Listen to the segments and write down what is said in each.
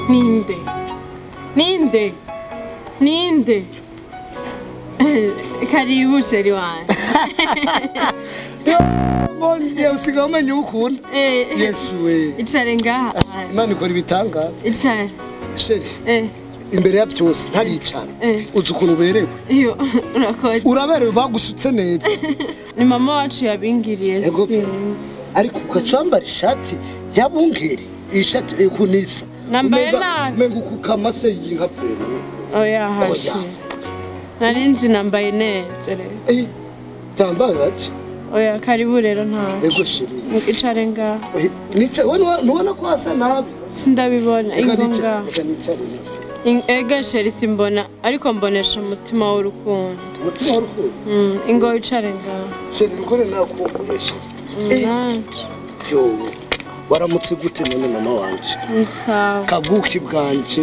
Ninde? Ninde? Ninde? Karibu chéri wanje. Mbonye usigaye umenya ukunda. Yesu we. Icare ngaha. Imana ikora ibitangaza. Icare. Chéri. Imbere ya byose ntaricara. Uzi ukuntu uberewe. Iyo urakoze. Uraberewe bagusutse neza. Ni mama wacu yabingiriye sinzi. Ariko ukacambara ishati ya bungeri. Ishati ikunitsa. Nambaye nabi. Menga kukamase yinka pfero. Oya hashi. Narinzi nambaye neza rero. Tambaye bace. Oya karibu rero nta. Ego chéri. Icare ngaha. Nice nubona ko hasa nabi. Sindabibona ingo ngaha. Ega chéri simbona ariko mbonesha umutima w'urukundo. Umutima w'urukundo? Ingo icare ngaha. Chéri ukore nakukumbuye chéri. Yo. Waramutse gute none mama wanje? Nsawa. Kabuki bwanje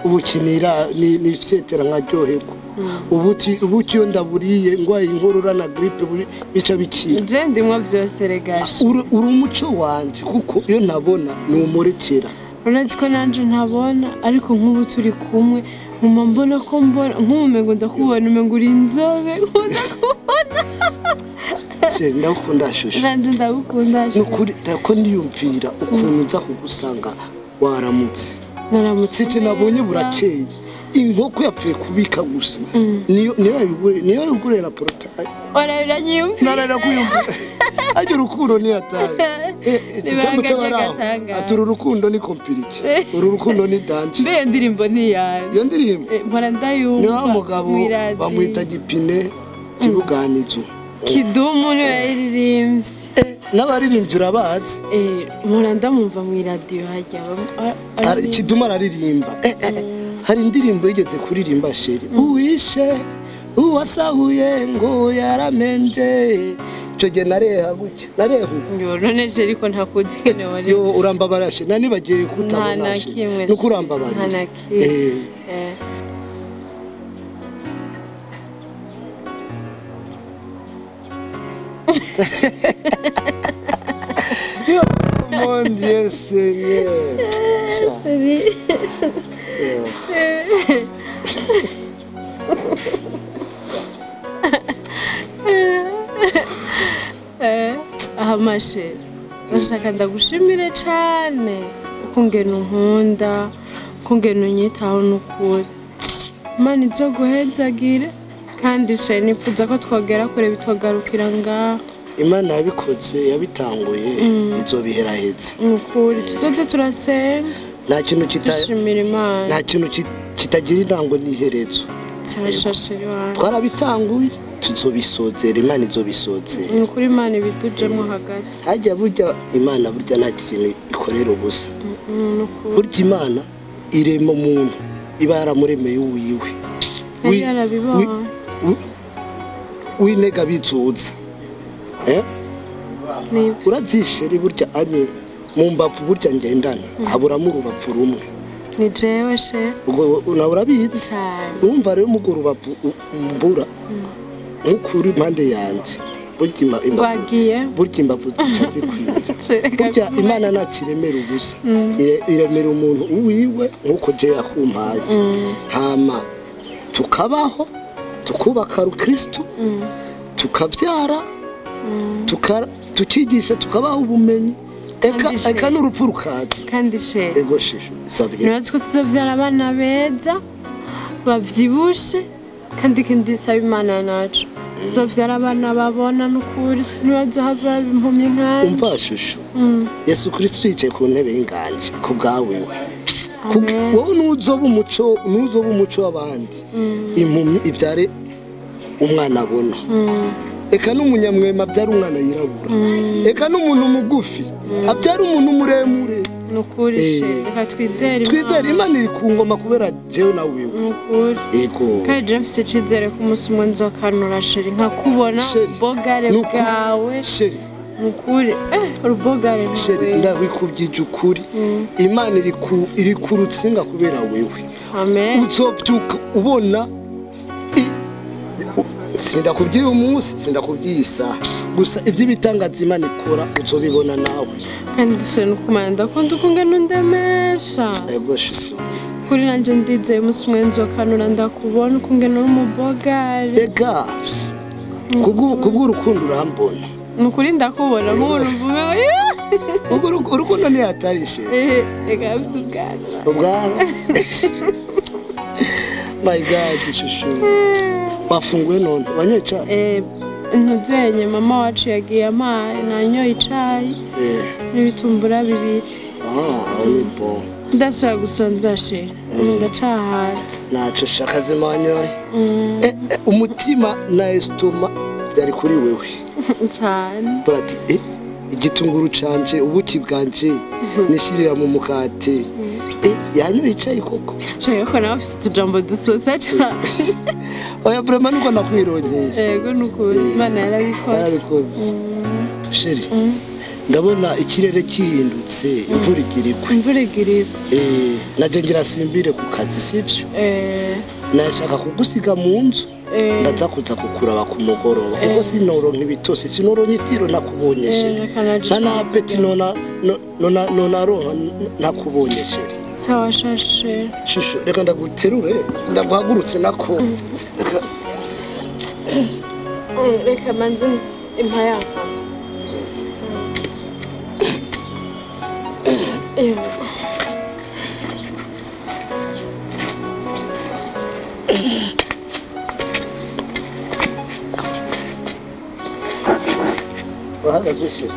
ubukinira ni fsetera nkaryoherwa. Ubuki iyo ndaburiye ngwaye inkorora na grippe bica bikira. Je ndimwa vyose regashe. Uri umuco wanje kuko iyo ntabona ni umurekera. Urazi ko nanje ntabona ariko nk'ubu turi kumwe muma mbona ko mbona nk'umengo ndakubona umengo uri inzobe ndakubona. Je ndakunda shusho. Nanje ndagukunda shusho. Nukuri ndako ndiyumvira ukuntu nza kugusanga waramutse. Naramutse. Sike nabonye burakeye. Inkoko yapfuye kubika gusa. Niyo niyo yabigure na portail. Oraranyiyumvira. Narara kuyumvira. Ajye urukundo ni ataye. Icyo cyabaraho. Atura urukundo ni kompirike. Uru rukundo ni dance. Mbe ndirimbo ni yawe. Iyo ndirimbo. Mpora ndayumva. Ni wa mugabo bamwita Gipine kibuganizo. Kidumu niwe yaririmbye. N'abaririmbyi urabazi? Mpora ndamumva mu radio hajya. Kidumu araririmba. Hari indirimbo yigeze kuririmba chéri. Uwishe uwasahuye ngo yaramenje. Ico gihe nareha gutya. Nareha. Yo none chéri ko ntakuzi kene wari. Yo urambabara chéri. Nanibagiye kutabona chéri. Nuko urambabara. Nta kimwe. Yo mon Dieu Seigneur. Chéri. Aha mashe ndashaka ndagushimire cyane ukungena unkunda ukungena unyitaho n'ukuri Imana izoguhezagire kandi se nipfuza ko twogera kure bitogarukira ngaho. Imana yabikoze yabitanguye izobiheraheze. Nukuri tuzoze turasenga. Nta kintu kitashimira Imana. Nta kintu kitagira intango n'iherezo. Twarabitanguye tuzobisozera Imana izobisozera. Nukuri Imana ibidujemo hagati. Hajya burya Imana burya nta kintu ikorera ubusa. Burya Imana irema umuntu iba yaramuremeye uwiwe. Winega bizuza. Urazisheri burya anye mu mbavu burya ngendana haburamo urubavu rumwe. Ni jewe she. Ubwo nawe urabizi. Urumva rero mugo rubavu mbura nk'ukuri impande yanje burya imbavu burya imbavu zica zikwira. Burya Imana ntakiremera ubusa. Iremera umuntu uwiwe nkuko je yakumpaye. Hama tukabaho tukubaka Kristo tukabyara tukigisha tukabaho ubumenyi eka n'urupfu rukaza. Kandi chéri. Ego shisho sabye. Nibaza ko tuzovyara abana beza bavyibushe kandi kindi saba Imana nacu. Tuzovyara abana babona n'ukuri nibazohava impumyi nkanje. Umva shusho. Yesu Kristo yicaye ku ntebe y'inganje ku bwawe. Wowe nuzoba umuco w'abandi. Impumyi ivyare umwana abona. Eka n'umunyamwema abyara umwana yirabura. Eka n'umuntu mugufi abyara umuntu muremure. Nukuri chéri reka twizere Imana. Twizere Imana iri ku ngoma kubera jewe na wewe. Nukuri. Yego. Kandi je mfise icizere ko umunsi umwe nzokanura chéri nkakubona ubogare bwawe. Chéri. Nukuri urubogare chéri ndabikubyije ukuri. Imana iri ku rutsinga kubera wewe. Amen. Uzobyuka ubona Sindakubwiye umunsi, sindakubwiye isaha, gusa iby'ibitangaza Imana ikora uzobibona nawe. Kandi chéri, nukumana ndakunda ukungene undemesha. Ego shushu. Kuri nanje ndizeye umunsi umwe nzokanura ndakubona ukungene uri umubogare. Ega kubw'urukundo urambona. Nukuri ndakubona nk'ubu mvume. Ubwo urukundo ntiyatarishe. Ega afise ubwanwa. Ubwanwa. My God, shushu. Wafunguye none wanyoye icayi? Ntuzenye mama wacu yagiye amaye, nanyoye icayi n'ibitumbura 2. Ah, ni bon. Ndasubira gusonza chéri, ndacahatse. Naco shaka zimanyoye. Umutima na estoma byari kuri wewe. Cyane. Bati igitunguru canje, ubuki bwanje nishirira mu mukate. Yanyoye icayi koko. Shaka ko nawe afise utujambo dusosa cyane. Oya vraiment nuko nakwironkeye. Yego nukuri Imana yarabikoze. Yarabikoze. Chéri, ndabona ikirere kihindutse, imvura igira igwe. Imvura igira igwe. Naje ngira simbire ku kazi, sivyo? Nashaka kugusiga mu nzu. Ndaza kuza kukuraba ku mugoroba kuko sinoronka ibitosi, sinoronka itiro nakubonye chéri. Nta na appétit nona nona nonaronka nakubonye chéri. Sawa chéri. Shushu, reka ndaguterure, ndaguhagurutse nako. Reka manze impa yako. Wahagaze chéri.